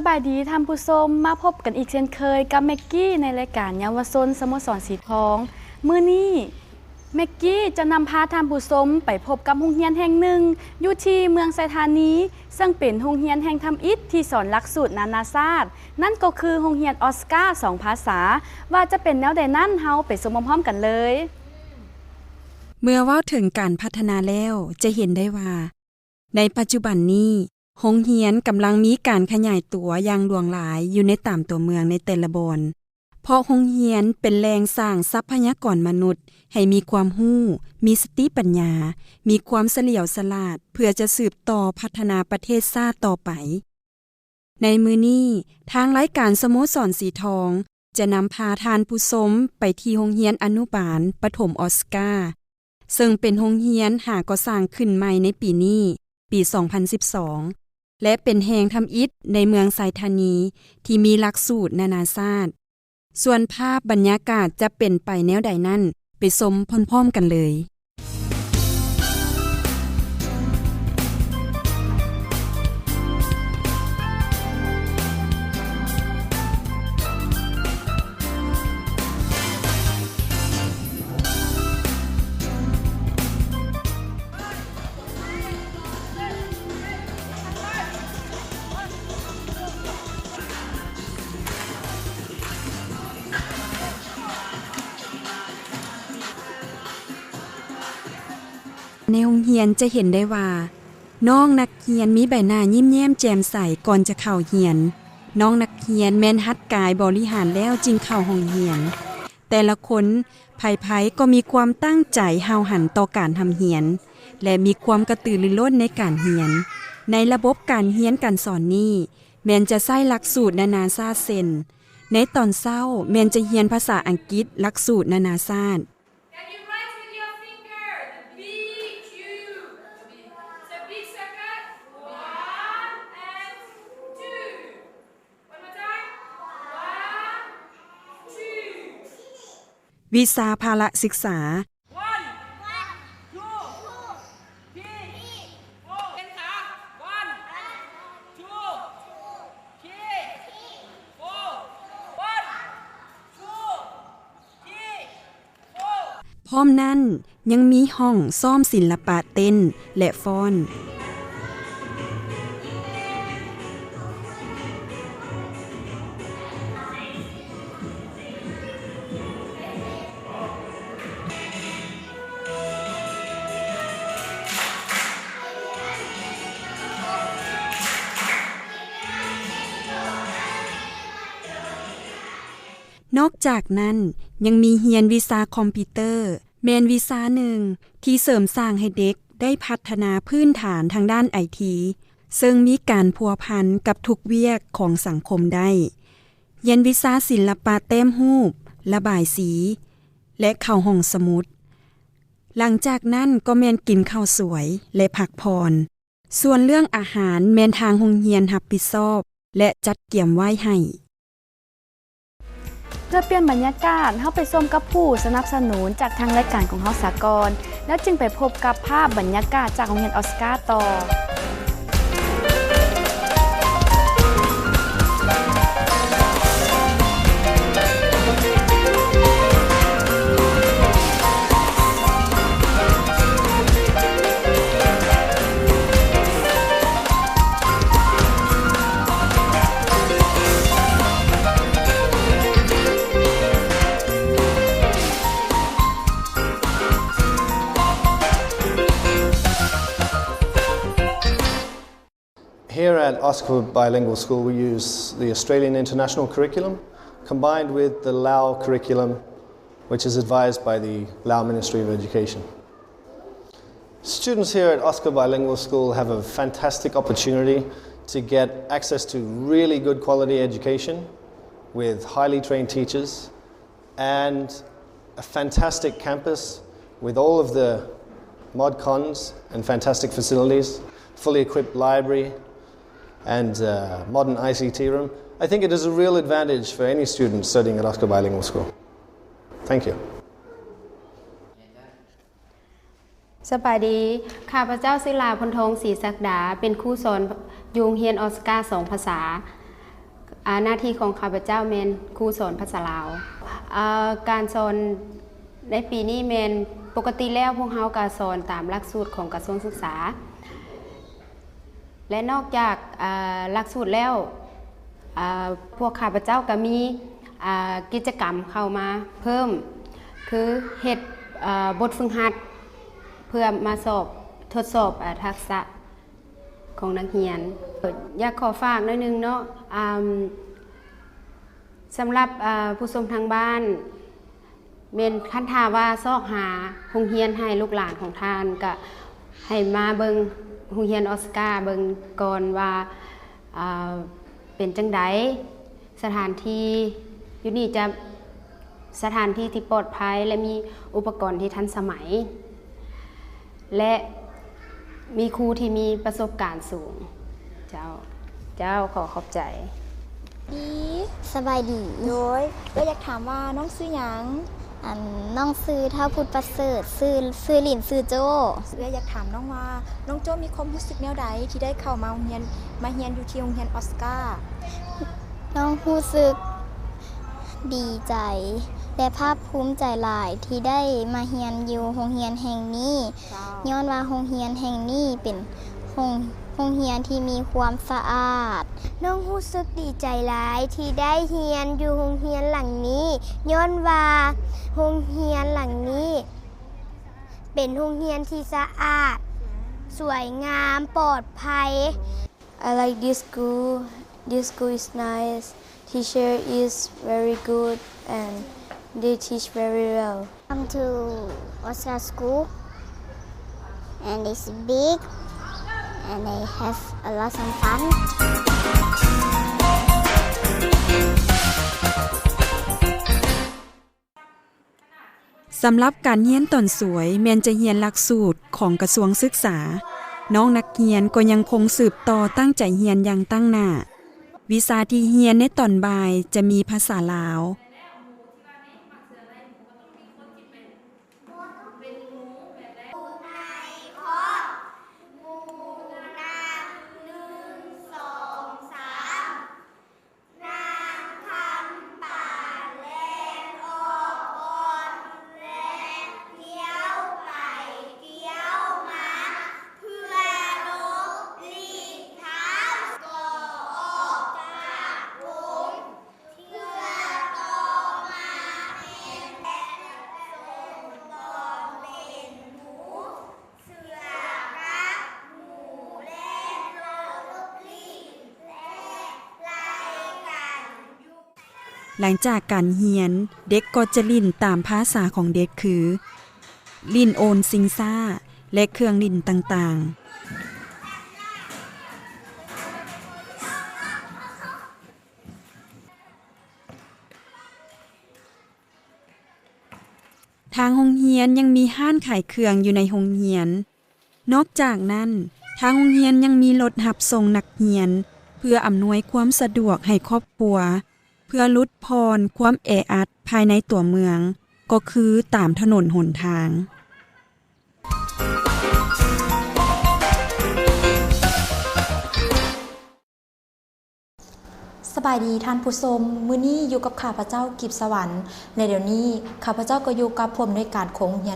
ບາຍດີທ່ານຜູ້ຊົມ, ມາພົບກັນອີກເຊັ່ນເຄີຍກັບແມັກກີ້ໃນລາຍການເຍົາວະຊົນສະໂມສອນສີທອງ. ມື້ນີ້ແມັກກີ້ຈະນຳພາທ່ານຜູ້ຊົມໄປພົບກັບໂຮງຮຽນແຫ່ງໜຶ່ງຢູ່ທີ່ເມືອງໄຊທານີ, ເຊິ່ງເປັນໂຮງຮຽນແຫ່ງທຳອິດທີ່ສອນຫຼັກສູດນານາຊາດ, ນັ້ນກໍຄືໂຮງຮຽນອອສກາສອງພາສາ. ວ່າຈະເປັນແນວໃດນັ້ນ, ເຮົາໄປຊົມພ້ອມໆກັນເລີຍ. ເມື່ອເວົ້າເຖິງການພັດທະນາແລ້ວ, ຈະເຫັນໄດ້ວ່າ ໃນປັດຈຸບັນນີ້, ໂຮງຮຽນກຳລັງມີການຂະຫຍາຍຕົວຢ່າງຫຼວງຫຼາຍຢູ່ໃນຕາມຕົວເມືອງໃນແຕ່ລະບ່ອນ, ເພາະໂຮງຮຽນເປັນແຫຼ່ງສ້າງຊັບພະຍາກອນມະນຸດໃຫ້ມີຄວາມຮູ້, ມີສະຕິປັນຍາ, ມີຄວາມສະຫຼຽວສະຫຼາດ ເພື່ອຈະສືບຕໍ່ພັດທະນາປະເທດຊາດຕໍ່ໄປ. ໃນມື້ນີ້, ທາງລາຍການສະໂມສອນສີທອງຈະນຳພາທ່ານຜູ້ຊົມໄປທີ່ໂຮງຮຽນອະນຸບານປະຖົມອອສກາ, ເຊິ່ງເປັນໂຮງຮຽນຫາກໍ່ສ້າງຂຶ້ນໃໝ່ໃນປີນີ້, ປີສອງພັນສິບສອງ ແລະ ເປັນແຫ່ງທຳອິດໃນເມືອງໄຊທານີທີ່ມີຫຼັກສູດນານາຊາດ. ສ່ວນພາບບັນຍາກາດຈະເປັນໄປແນວໃດນັ້ນ, ໄປຊົມພ້ອມໆກັນເລີຍ. ໃນໂຮງຮຽນຈະເຫັນໄດ້ວ່າ ນ້ອງນັກຮຽນມີໃບໜ້າຍິ້ມແຍ້ມແຈ່ມໃສກ່ອນຈະເຂົ້າຮຽນ. ນ້ອງນັກຮຽນແມ່ນຫັດກາຍບໍລິຫານແລ້ວຈຶ່ງເຂົ້າຫ້ອງຮຽນ. ແຕ່ລະຄົນ ໃຜໆກໍມີຄວາມຕັ້ງໃຈຫ້າວຫັນຕໍ່ການຮ່ຳຮຽນ ແລະ ມີຄວາມກະຕືລືລົ້ນໃນການຮຽນ. ໃນລະບົບການຮຽນການສອນນີ້ ແມ່ນຈະໃຊ້ຫຼັກສູດນານາຊາດເຊັ່ນ, ໃນຕອນເຊົ້າແມ່ນຈະຮຽນພາສາອັງກິດຫຼັກສູດນານາຊາດ. Can you write with your finger? The B two. It's a big circle. One and two. One more time. One, two. ວິຊາພະລະສຶກສາ. One, two, three, four. ເປັນຂາ. One, two, three, four. One, two, three, four. ພ້ອມນັ້ນ ຍັງມີຫ້ອງຊ້ອມສິນລະປະເຕັ້ນ ແລະ ຟ້ອນ. ນອກຈາກນັ້ນ ຍັງມີຮຽນວິຊາຄອມພິວເຕີ, ແມ່ນວິຊາໜຶ່ງທີ່ເສີມສ້າງໃຫ້ເດັກໄດ້ພັດທະນາພື້ນຖານທາງດ້ານໄອທີ ເຊິ່ງມີການພົວພັນກັບທຸກວຽກຂອງສັງຄົມໄດ້. ຮຽນວິຊາສິນລະປະແຕ້ມຮູບ, ລະບາຍສີ ແລະ ເຂົ້າຫ້ອງສະໝຸດ. ຫຼັງຈາກນັ້ນກໍແມ່ນກິນເຂົ້າສວຍ ແລະ ພັກຜ່ອນ. ສ່ວນເລື່ອງອາຫານແມ່ນທາງໂຮງຮຽນຮັບຜິດຊອບ ແລະ ຈັດກຽມໄວ້ໃຫ້. ເພື່ອປ່ຽນບັນຍາກາດ, ເຮົາໄປຊົມກັບຜູ້ສະໜັບສະໜູນຈາກທາງລາຍການຂອງເຮົາສາກ່ອນ, ແລ້ວຈຶ່ງໄປພົບກັບພາບບັນຍາກາດຈາກໂຮງຮຽນອອສກາຕໍ່. Here at Oscar Bilingual School, we use the Australian International Curriculum combined with the Lao Curriculum, which is advised by the Lao Ministry of Education. Students here at Oscar Bilingual School have a fantastic opportunity to get access to really good quality education with highly trained teachers and a fantastic campus with all of the mod cons and fantastic facilities, fully equipped library and, uh, modern I C T room. I think it is a real advantage for any student studying at Oscar Bilingual School. Thank you. ສະບາຍດີ, ຂ້າພະເຈົ້າຊື່ ລາວພົນທອງ ສີສັກດາ, ເປັນຄູສອນຢູ່ໂຮງຮຽນອອສກາສອງພາສາ. ອາ ໜ້າທີ່ຂອງຂ້າພະເຈົ້າແມ່ນຄູສອນພາສາລາວ. ອາ ການສອນໃນປີນີ້ແມ່ນ ປົກກະຕິແລ້ວພວກເຮົາກໍສອນຕາມຫຼັກສູດຂອງກະຊວງສຶກສາ ແລະ ນອກຈາກ ອາ ຫຼັກສູດແລ້ວ ອາ ພວກຂ້າພະເຈົ້າກໍມີ ອາ ກິດຈະກຳເຂົ້າມາເພີ່ມ ຄືເຮັດ ອາ ບົດຝຶກຫັດ ເພື່ອມາສອບ ທົດສອບ ອາ ທັກສະ ຂອງນັກຮຽນ. ຢາກຂໍຝາກໜ້ອຍໜຶ່ງເນາະ ອາ ສຳລັບ ອາ ຜູ້ຊົມທາງບ້ານ ແມ່ນຄັນຖ້າວ່າຊອກຫາໂຮງຮຽນໃຫ້ລູກຫຼານຂອງທ່ານ ກະໃຫ້ມາເບິ່ງໂຮງຮຽນອອສກາເບິ່ງກ່ອນວ່າ ອາ ເປັນຈັ່ງໃດ. ສະຖານທີ່ຢູ່ນີ້ຈະ ສະຖານທີ່ທີ່ປອດໄພ ແລະ ມີອຸປະກອນທີ່ທັນສະໄໝ ແລະ ມີຄູທີ່ມີປະສົບການສູງ. ເຈົ້າ ເຈົ້າ ຂໍຂອບໃຈ. ສະບາຍດີ. ໂດຍ ເອື້ອຍຢາກຖາມວ່ານ້ອງຊື່ຫຍັງ? ອັນ ນ້ອງຊື່ທ້າວພຸດປະເສີດ ຊື່ ຊື່ຫຼິ້ນຊື່ໂຈ້. ເອື້ອຍຢາກຖາມນ້ອງວ່າ ນ້ອງໂຈ້ມີຄວາມຮູ້ສຶກແນວໃດທີ່ໄດ້ເຂົ້າມາໂຮງຮຽນ ມາຮຽນຢູ່ທີ່ໂຮງຮຽນອອສກາ? ນ້ອງຮູ້ສຶກດີໃຈ ແລະ ພາກພູມໃຈຫຼາຍທີ່ໄດ້ມາຮຽນຢູ່ໂຮງຮຽນແຫ່ງນີ້. ເຈົ້າ. ຍ້ອນວ່າໂຮງຮຽນແຫ່ງນີ້ເປັນໂຮງ ໂຮງຮຽນທີ່ມີຄວາມສະອາດ. ນ້ອງຮູ້ສຶກດີໃຈຫຼາຍທີ່ໄດ້ຮຽນຢູ່ໂຮງຮຽນຫຼັງນີ້ ຍ້ອນວ່າໂຮງຮຽນຫຼັງນີ້ເປັນໂຮງຮຽນທີ່ສະອາດ, ສວຍງາມ, ປອດໄພ. I like this school. This school is nice. Teacher is very good and they teach very well. Come to Oscar School and it's big and they have a lot of fun. ສຳລັບການຮຽນຕອນສວຍແມ່ນຈະຮຽນຫຼັກສູດຂອງກະຊວງສຶກສາ. ນ້ອງນັກຮຽນກໍຍັງຄົງສືບຕໍ່ຕັ້ງໃຈຮຽນຢ່າງຕັ້ງໜ້າ. ວິຊາທີ່ຮຽນໃນຕອນບ່າຍຈະມີພາສາລາວ. ນາງຄຳປາແລ່ນອອກກ່ອນ ແລະ ກ້ຽວໄປກ້ຽວມາ ເພື່ອຫຼົບຫຼີກເທົ້າກໍອອກຈາກກົງ. ເທື່ອຕໍ່ມາແມ່ນແບບສົ່ງປອມເປັນໝູ. ເສືອກັບໝູແລ່ນຫຼົບຫຼີກ ແລະ ໄລ່ກັນຢູ່. ຫຼັງຈາກການຮຽນ, ເດັກກໍຈະຫຼິ້ນຕາມພາສາຂອງເດັກ ຄື ຫຼິ້ນໂອນຊິງຊ້າ ແລະ ເຄື່ອງຫຼິ້ນຕ່າງໆ. ທາງໂຮງຮຽນຍັງມີຮ້ານຂາຍເຄື່ອງຢູ່ໃນໂຮງຮຽນ. ນອກຈາກນັ້ນ, ທາງໂຮງຮຽນຍັງມີລົດຮັບສົ່ງນັກຮຽນ ເພື່ອອຳນວຍຄວາມສະດວກໃຫ້ຄອບຄົວ, ເພື່ອຫຼຸດຜ່ອນຄວາມແອອັດພາຍໃນຕົວເມືອງ, ກໍຄືຕາມຖະໜົນຫົນທາງ. ສະບາຍດີທ່ານຜູ້ຊົມ, ມື້ນີ້ຢູ່ກັບຂ້າພະເຈົ້າ ກິບສະຫວັນ ແລະ ດຽວນີ້ຂ້າພະເຈົ້າກໍຢູ່ກັບຜູ້ອຳນວຍການຂອງໂຮງຮຽນ